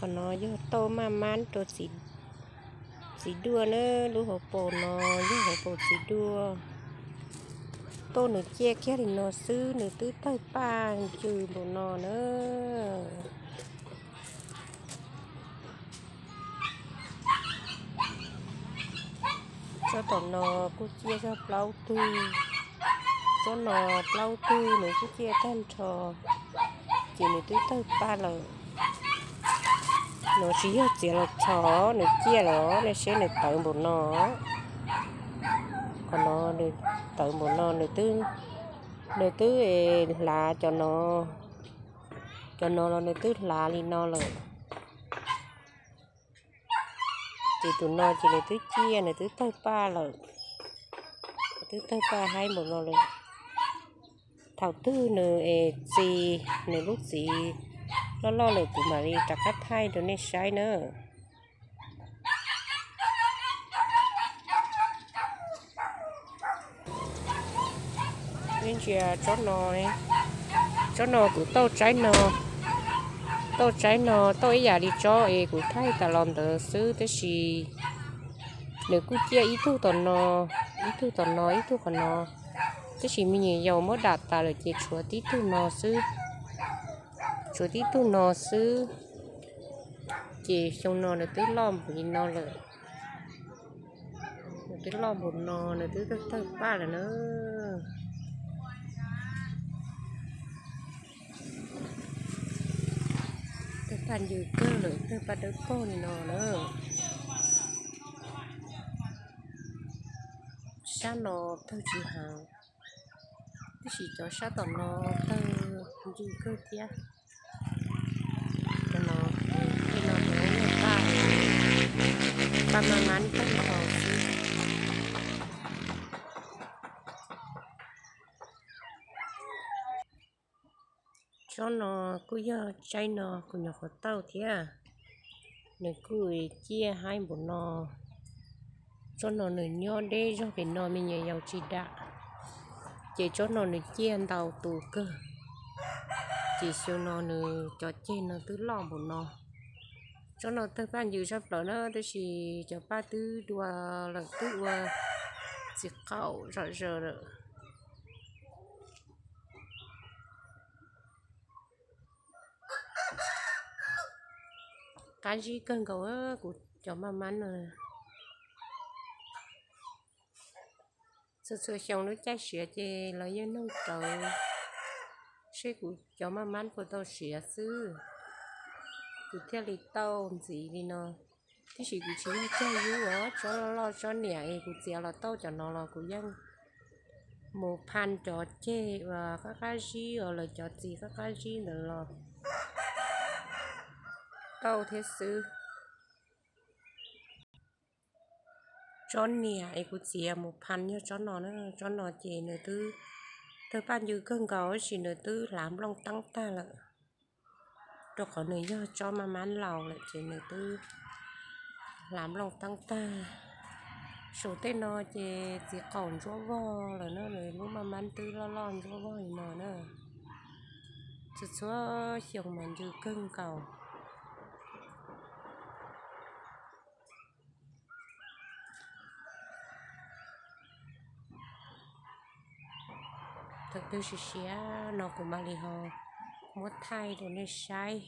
Qhov no yog tauj maj mab rau txiv duaj na, lub hauv paus no yog hauv paus txiv duaj. Tauj nws ciaj kiag li no xwb nws twb tawg paj ncw npaum no na. Tsob tom no kuj ciaj zog plaub tug, tsob no plaub tug nws kuj ciaj tag nrho, ces nws twb tawg paj lawm. No tsis yog txiav los txhos, nws ciaj los nej saib nws tawv npaum no. Qhov no nws tawv npaum no, nws twb hlav cov no, cov no los nws twb hlav li no lawm. Ces tus no ces nws twb ciaj, nws twb tawg paj lawm, twb tawg paj haib npaum no lawm. Thaum twg nws es txi, nws lub txiv loj loj lawm kuv mam li rov qab thaij rau nej saib na. Ib ntsia tsob no, tsob no kuv tauj tsaib no, tauj tsaib no tauj ib yam li tsob es kuv thaij tas los ntawd xwb, tab sis nws kuj ciaj ib tug tom no, ib tug tom no, ib tug qhov no, tab sis me nyuam yaus muab dam tas lawm ces tshuav tib tug no xwb, tshuav tib tug no xwb. Ces xyoo no nws twb loj npaum li no lawm, nws twb loj npaum no, nws twb tawg tawg paj lawm na. Tawg paj ncw kawg lawm, tawg paj dawb paug li no na. Sab no tawg tsis heev, tab sis cov sab tom no tawg ncw kawg thiab. Cov no, tej no yog paj, paj maj mab tawg nrho xwb. Tsob no kuj yog tsaib no kuv nyuam qhuav tauj thiab, nws kuj ciaj haib npaum no. Tsob no nws nyob deb zog pem no me nyuam yaus tsis dam, ces tsob no nws ciaj ntau tus kawg. Ces xyoo no nws cov ceg no twb loj npaum no. Tsob no tawg paj ncw tshaj plaws na, tab sis cov paj twb dua lawm, twb ua txiv qaum zom zaws lawm. Qab zib kawg nkaus kuv cov maj mab no. Txhua txhua xyoo lub caij siav ces los yeej nug rawv seb kuv cov maj mab puas tau siav xwb, kuv thiaj li tauj ntxiv li no. Tab sis kuv tsis yog cog yub os, tsob loj loj tsob niam es kuv txiav los tauj cov no los kuv yeej mus phaj cov ceg uas qab qab zib os, lawv cov txiv qab qab zib ntawd los tauj thiab xwb. Tsob niam es kuv txiav mus phaj yog tsob no na, tsob no ces nws twb tawg paj ncw kawg nkaus tab sis nws twb hlav nplooj teeb tag lawm, rau qhov nws yog tsob maj mab laus lawm ces nws twb hlav nplooj teeb tag. Saum tej no ces txiv qaum ntsuab vog lawm na, nws lub maj mab twb loj loj ntsuab vog li no na. Txhua txhua xyoo mas ncw kawg nkaus. Thaum twg siav siav no kuv mam li ho muab thaij rau nej saib.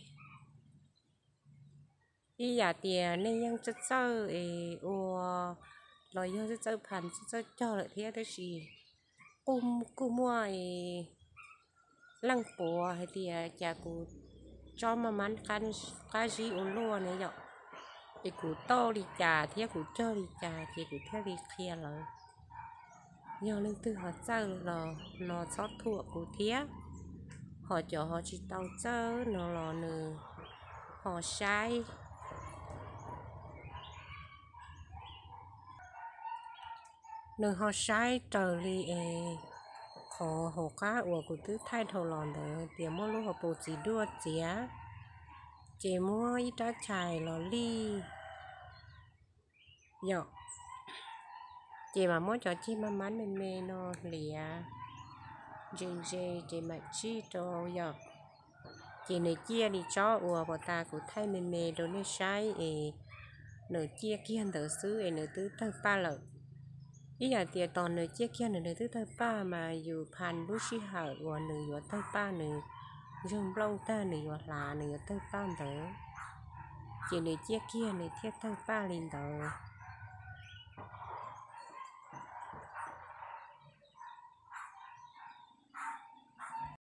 Ib yam tias nej yeej txawj txawj es ua los yog txawj txawj phaj txawj txawj cog lawm thiab, tab sis kuj muaj leej puav hais tias cas kuv tsob maj mab qab zib ua luaj ne yom, es kuv tauj li cas thiab kuv cog li cas ces kuv thiaj li qhia lawv. Yog leej twg ho txawj los no txhob thuam kuv thiab, ho cov ho tsis tau txawj no los nws ho saib, nws ho saib raws li es qhov hauv qab uas kuv twb thaij dhau los ntawd tias muab lub hauv paus txiv duaj txiav, ces muab ib rab chais los lij yom, ces mam muab cov ceg maj mab me me no hliav ntse ntse ces mam tsij rau yom. Ces nws ciaj li tsob uas puag ta kuv thaij me me rau nej saib es nws ciaj kiag ntawd xwb es nws twb tawg paj lawm. Ib yam tias tos nws ciaj kiag nws, nws twb tawg paj mas yus phaj lub sij hawm uas nws yuav tawg paj, nws zog nplooj tag nws yuav hlav nws yuav tawg paj ntawd, ces nws ciaj kiag nws thiaj tawg paj li ntawd.